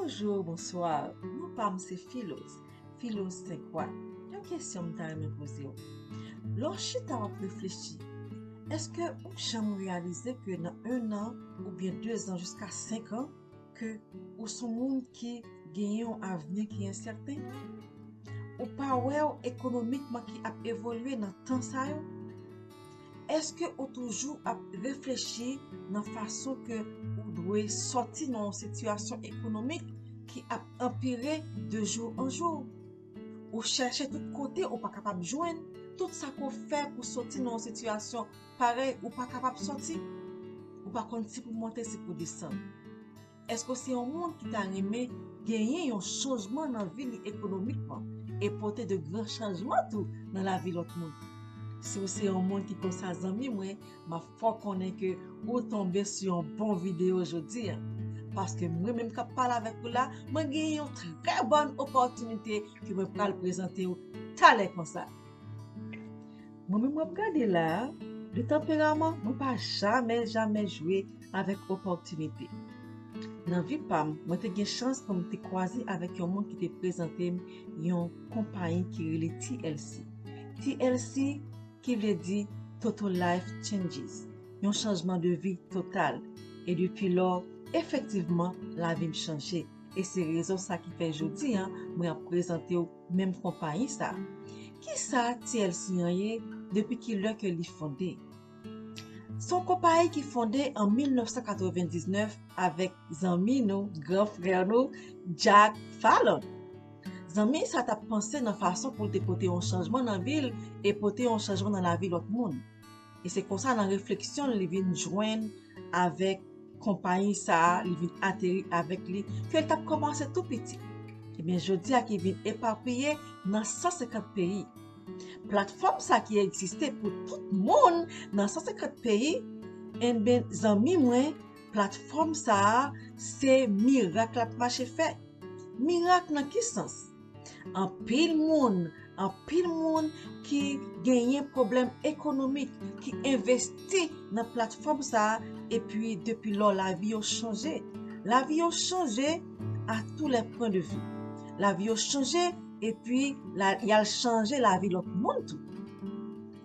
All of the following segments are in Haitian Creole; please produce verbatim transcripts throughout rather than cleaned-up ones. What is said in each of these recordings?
Bonjou, bonswa. Non pa m se Filoz, Filoz Senkwa. Yon kesyon m ta renmen poze w. Lè w chita w ap reflechi, èske ou janm reyalize ke nan en an oubyen de zan jiska senk an, ke ou se yon moun ki genyen yon avni ki ensèten? Ou pa wè w ekonomikman ki ap evolye nan tan sa yo? Èske ou toujou ap reflechi nan fason ke ou dwe sòti nan yon sitiyasyon ekonomik ki ap anpire de jou an jou? Ou chèche tout kote, ou pa kapab jwenn. Tout sa ke w fè pou sòti nan yon sitiyasyon parèy, ou pa kapab sòti. Ou pa konn si pou monte, si pou desann. Èske w se yon moun ki ta renmen genyen yon chanjman nan vi li ekonomikman e pote de gran chanjman tou nan lavi lòt moun? Si w se yon moun ki konsa, zanmi mwen, m ap fè w konnen ke ou tonbe sou yon bon videyo jodi a. Paske mwen menm k ap pale avèk ou la, mwen genyen yon trè bòn opòtinite ke mwen pral prezante w talè konsa. Mwen menm w ap gade la a, de tanperaman, mwen pa jamè, jamè jwe avèk opòtinite. Nan vi pa m, mwen te gen chans pou m te kwaze avèk yon moun ki te prezante m yon konpayi ki rele T L C. T L C ki vle di Total Life Changes, yon chanjman de vi total. E depi lò, efektivman, lavi m chanje. E se rezon sa ki fè jodi a, mwen ap prezante w menm konpayi sa. Kisa T L C an ye? Depi ki lè ke li fonde? Se yon konpayi ki fonde an mil nèf san katrevendiznèf avèk zanmi nou, gran frè nou, Jack Fallon. Zanmi sa t ap panse nan fason pou l te pote yon chanjman nan vi l e pote yon chanjman nan lavi lòt moun. E se konsa, nan refleksyon l, li vin jwenn avèk konpayi sa a, li vin ateri avèk li, ke l t ap kòmanse tou piti. Ebyen, jodi a ki vin epapiye nan san senkant peyi. Platfòm sa ki egziste pou tout moun nan san senkant peyi, enben, zanmi mwen, platfòm sa a, se mirak l ap mache fè. Mirak nan ki sans? Anpil moun, anpil moun ki genyen pwoblèm ekonomik, ki envesti nan platfòm sa a, epi depi lò lavi yo chanje. Lavi yo chanje à tous les points de vue. Lavi yo chanje, epi la, y al chanje lavi lòt moun tou.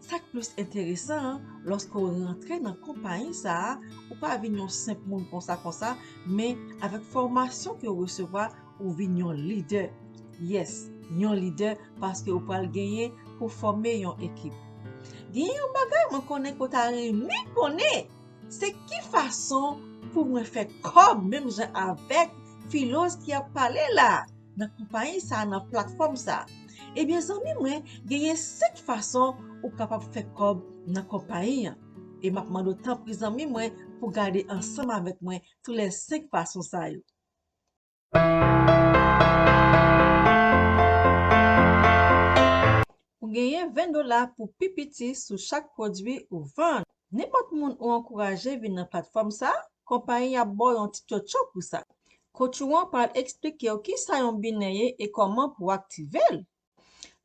Sa k plis enteresan an, lòske w rantre nan konpayi sa a, ou pa vin yon senp moun konsa konsa, men avèk fòmasyon ke w resevwa, ou vin yon lidè. Yes, yon lidè, paske ou pral genyen pou fòme yon ekip. Gen yon bagay mwen konnen ke w ta renmen konnen, se ki fason pou mwen fè kòb menm jan avèk Filoz ki ap pale la, nan konpayi sa, nan platfòm sa. Ebyen, zanmi mwen, genyen senk fason ou kapab fè kòb nan konpayi an. E m ap mande w, tanpri, zanmi mwen, pou gade ansanm avèk mwen tou lè senk fason sa yo. Ou genyen ven dola pou pi piti sou chak pwodui ou vann. Nenpòt moun ou ankouraje vin nan platfòm sa, konpayi ap ba w yon ti tchotcho pou sa. Kotchou an pral eksplike w kisa yon binè ye e kòman pou w aktive l.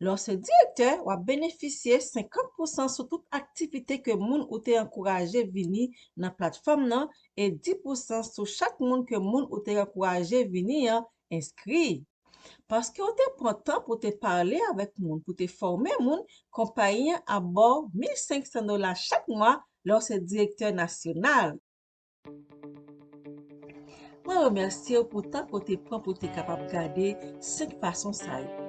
Lè w se direktè, w ap benefisye senkant pousan sou tout aktivite ke moun ou te ankouraje vini nan platfòm nan e dis pousan sou chak moun ke moun ou te ankouraje vini an enskri. Paske w te pran tan pou te pale avèk moun, pou te fòme moun, konpayi an ap ba w mil senk san dola chak mwa lè w se direktè nasyonal. Mwen remèsye w pou tan ke w te pran pou te kapab gade senk fason sa yo.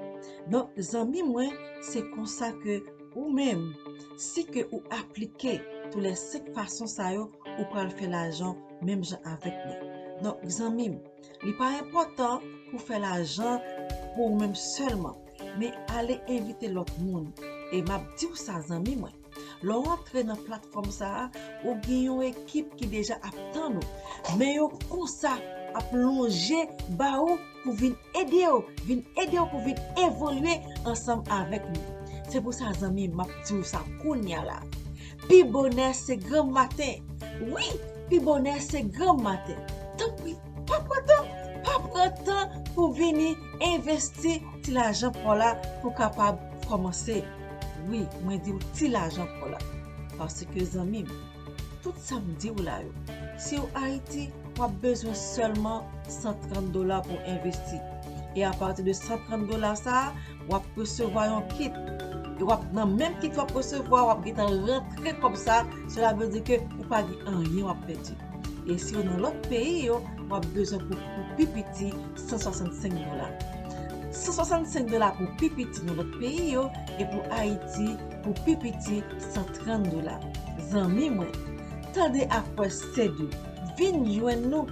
Donk, zanmi mwen, se konsa ke ou menm, si ke ou aplike tou lè senk fason sa yo, ou pral fè lajan menm jan avèk mwen. Donk, zanmi m, li pa enpòtan pou fè lajan pou ou menm sèlman, men ale envite lòt moun. E m ap di w sa, zanmi mwen, lè w antre nan platfòm sa a, ou gen yon ekip ki deja ap tann ou. Men yo konsa ap lonje ba ou pou vin ede w, vin ede w pou vin evolye ansanm avèk nou. Se pou sa, zanmi, m ap di w sa kounye a la. Pi bonè se granm maten. Wi, pi bonè se granm maten. Tanpri, pa pran tan, pa pran tan pou vini envesti ti lajan pa w la pou kapab kòmanse. Wi, mwen di w ti lajan pa w la. Paske, zanmi m, tout sa m di w la yo, Si w Ayiti, w ap bezwen sèlman san trant dola pou envesti. E apati de san trant dola sa a, w ap resevwa yon kit. E w ap, nan menm kit w ap resevwa, w ap gentan rantre kòb sa, sela vle di ke ou pa gen anyen w ap pèdi. E si w nan lòt peyi yo, w ap bezwen pou, pou pi piti san swasannsenk dola. San swasannsenk dola pou pi piti nan lòt peyi yo, e pou Ayiti, pou pi piti san trant dola. Zanmi mwen, tande ak wè se de. Vin jwenn nou.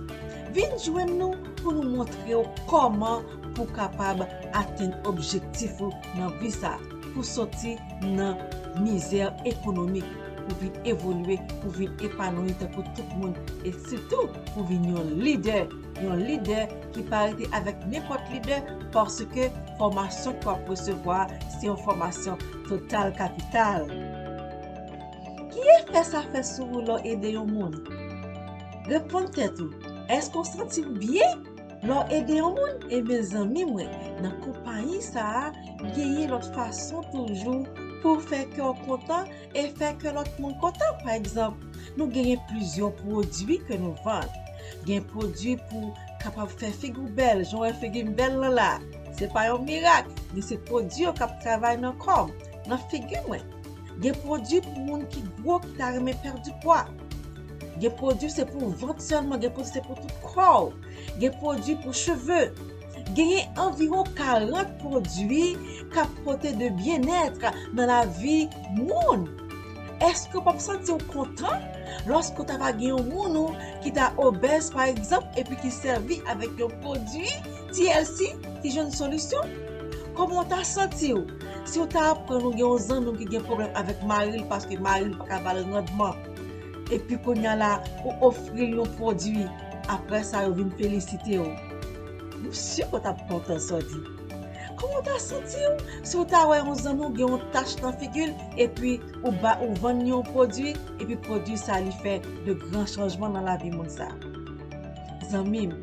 Vin jwenn nou pou nou montre w kòman pou w kapab atenn objektif ou nan vi sa, pou soti nan mizè ekonomik, pou vin evolye, pou vin epanouyi tankou tout moun, e sitou pou vin yon lidè, yon lidè ki pa rete avèk nenpòt lidè, paske fòmasyon ke w ap resevwa se yon fòmasyon total kapital. Ki efè sa fè sou ou lè w ede yon moun? Reponn tèt ou, èske w santi w byen lè w ede yon moun? Ebyen, zanmi mwen, nan konpayi sa a, genyen lòt fason toujou pou fè kè w kontan e fè kè lòt moun kontan. Pa egzanp, nou genyen plizyè pwodui ke nou vann. Gen pwodui pou kapab fè figi w bèl, jan w wè figi m bèl lan la. Se pa yon mirak, men se pwodui yo k ap travay nan kò m, nan figi mwen. Gen pwodui pou moun ki gwo, ki ta renmen pèdi pwa. Gen pwodui se pou vant sèlman, gen pwodui se pou tout kò w. Gen pwodui pou cheve. Genyen anviwon karant pwodui k ap pote de byennèt nan lavi moun. Èske w p ap santi w kontan lòske w ta va gen yon moun ou ki ta obèz, pa egzanp, epi ki sèvi avèk yon pwodui T L C ki jwenn solisyon? Kòman w ta santi w si w ta aprann ou gen yon zanmi w ki gen pwoblèm avèk mari l paske mari l pa ka ba l randman? Epi kounye a la, ou ofri l yon pwodui. Apre sa, yo vin felisite w. M si w t ap kontan sa w di. Kòman w ta santi w si w ta wè yon zanmi w gen yon tach nan figi l, epi ou ba, ou vann li yon pwodui, epi pwodui sa li fè de gran chanjman nan lavi moun sa? Zanmi m,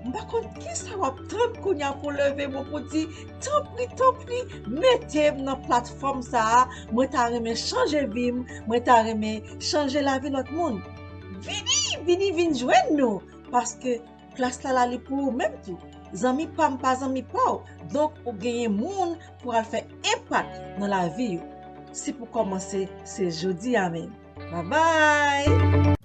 m pa konn kisa w ap tann kounye a pou w leve men w pou di, tanpri, tanpri, mete m nan platfòm sa a, mwen ta renmen chanje vi m, mwen ta renmen chanje lavi lòt moun. Vini, vini, vin jwenn nou, paske plas la la li pou ou menm tou. Zanmi pa m pa zanmi pa w, donk ou genyen moun pou al fè enpak nan lavi yo. Si pou kòmanse, se jodi a menm. Babay!